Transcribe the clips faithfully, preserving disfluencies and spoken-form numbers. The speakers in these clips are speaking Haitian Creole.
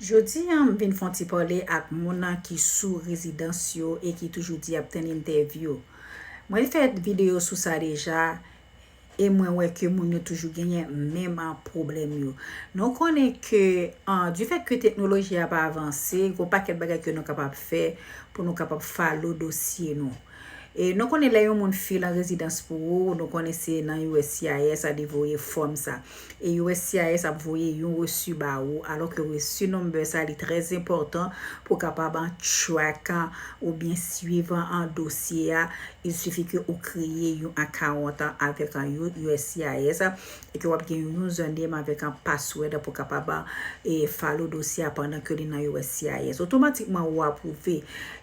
Jodi a, m vin fè yon ti pale ak moun nan ki sou rezidans yo e ki toujou di y ap tann entèvyou. Mwen fè videyo sou sa deja, e mwen wè ke moun yo toujou genyen menm pwoblèm yo. Nou konnen ke, an, du fait ke teknoloji a ap avanse, gon pakèt bagay ke nou kapab fè pou nou kapab follow dosye nou. E nou konnen lè yon moun file an rezidans pou ou, nou konnen se nan U S C I S a li voye fòm sa. E U S C I S ap voye yon resi ba ou, alò ke resi number sa li trè enpòtan pou kapab an track an oubyen swiv an dosye a. Il suffit ke ou kreye yon account an avèk an U S C I S e ke w ap gen yon username avèk an password pou kapab e follow dosye a pandan ke li nan U S C I S. Otomatikman ou apwouve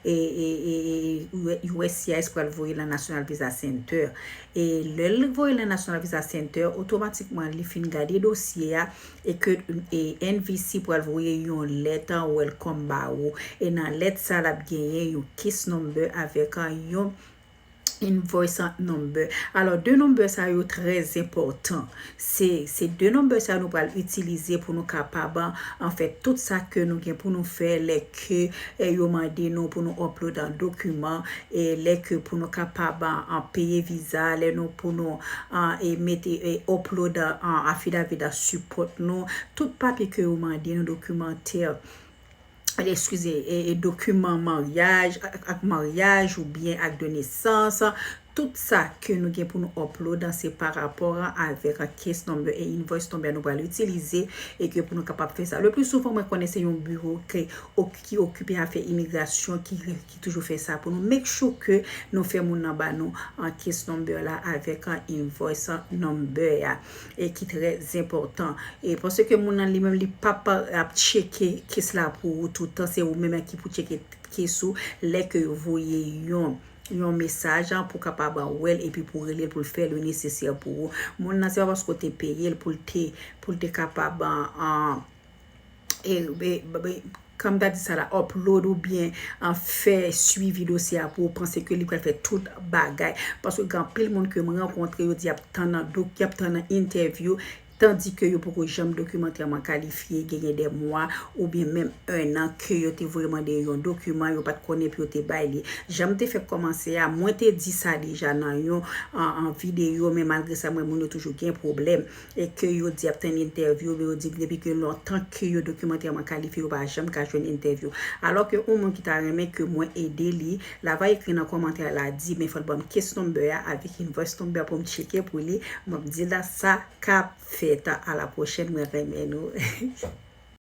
e, e, e, e U S C I S pral voye nan National Visa Center. E lè l voye nan National Visa Center, otomatikman li fin gade dosye a e ke e N V C pral voye yon lèt an welcome ba ou. E nan lèt sa l ap genyen yon case number avèk an yon invoice number. Alò, de number sa yo trè enpòtan. Se, se de number sa yo nou pral itilize pou nou kapab an fè tout sa ke nou gen pou nou fè lè ke e yo mande nou pou nou upload an dokiman, e lè ke pou nou kapab an, an peye viza, lè nou pou nou an, e mete e upload an, an affidavit an support nou, tout papye ke yo mande nou, dokimantè, eskize, e, e dokiman maryaj, ak, ak maryaj oubyen ak de nesans, tout sa ke nou gen pou nou upload an, se pa rapò an avèk an case number e invoice number nou pral itilize e ke pou nou kapab fè sa. Le pli souvan, mwen konnen se yon biwo ke, ok, ki okipe afè imigrasyon ki, ki toujou fè sa pou nou. Make sure ke nou fè moun nan ba nou an case number la avèk an invoice number a, e ki trè enpòtan. E paske moun nan li menm li p ap ap tcheke case la pou ou toutan, se ou menm ki pou tcheke case ou lè ke yo voye yon yon mesaj an pou kapab wè l epi pou rele l pou l fè le nesesè pou ou. Moun nan se pa paske w te peye l pou l te pou l te kapab an, an, e, e, e, kòm ta di sa la, upload oubyen an fè swivi dosye a pou ou panse ke li pral fè tout bagay. Paske gen anpil moun ke mwen rankontre, yo di y ap tann an dok, y ap tann an entèvyou, tandi ke yo poko janm dokimantèman kalifye, genyen de mwa oubyen menm en an ke yo te voye mande yon dokiman, yo pa t konnen pou yo te bay li. Jan m te fèk kòmanse a, mwen te di sa deja nan yon an, an videyo, men malgre sa, mwen moun yo toujou gen pwoblèm. E ke yo di y ap tann entèvyou, men yo di depi ke lontan ke yo dokimantèman kalifye, yo pa janm ka jwenn entèvyou. Alò ke yon moun ki ta renmen ke mwen ede li, l ava ekri nan kòmantè la, di, men fò l ban m case number a avèk invoice number pou m tcheke pou li. M ap di l sa k ap fèt. A la pwochèn, mwen renmen nou.